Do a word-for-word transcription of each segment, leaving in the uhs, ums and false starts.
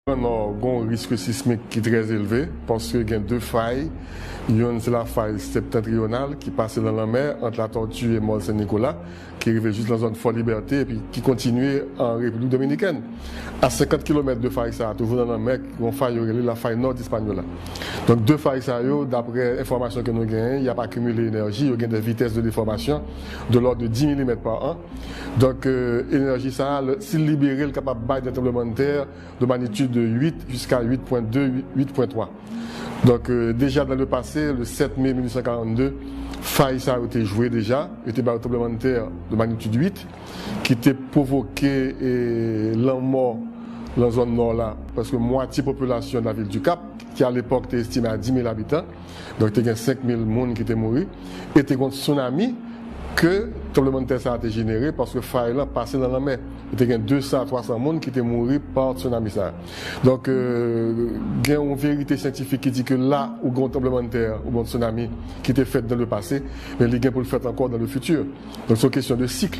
Gran Nò gen yon risk sismik ki trè elve, paske gen de fay. Youn se lafay septantriyonal ki pase nan lanmè ant Latòti e Mòl Sen Nikola, ki rive jis nan zòn Fò Libète epi ki kontinye an Repiblik Dominikèn. A senkant kilomèt de fay sa a, toujou nan lanmè, gen yon fay yo rele lafay Nò Dispanyola. Donk, de fay sa yo, daprè enfòmasyon ke nou genyen, y ap akimile enèji, yo gen de vitès de defòmasyon de lòd de dis milimèt pa an. Donk, euh, enèji sa a, si l libere, l kapab bay de tranblemanntè de magnitude uit jiska uit pwen de, uit pwen twa. Donk, euh, deja dan le pase, le sèt me mil uit san karannde, fay sa yo te jwe deja, yo te bay yon tranblemanntè de magnitude uit, ki te pwovoke, eh, lanmò nan zòn nò la, prèske mwatye popilasyon lavil du Cap, ki a lepòk te estime a dis mil abitan. Donk, te gen senk mil moun ki te mouri. E te gen yon tsunami ke tranblemanntè sa a te jenere, paske fay lan pase nan lanmè. E te gen de san a twa san moun ki te mouri pa tsunami sa a. Donk, euh, gen yon verite syantifik ki di ke la ou gen yon tranblemanntè ou gen yon tsunami ki te fèt dan le pase, men li gen pou l fèt ankò dan le fitir. Donk, se yon kesyon de sik.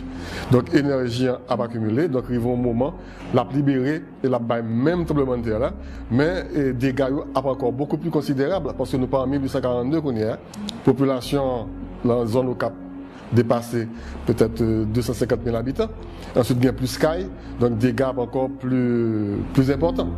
Donk, enèji an ap akimile. Donk, rive yon moman, l ap libere e l ap bay menm tranblemanntè la. Men, eh, dega yo ap ankò bokou pli konsiderab, paske nou pa an mil uit san karannde kounye a. Popilasyon nan zòn Okap depase petèt, euh, de san senkant mil abitan. Answit, gen plis kay, donk dega ap ankò pli, pli enpòtan.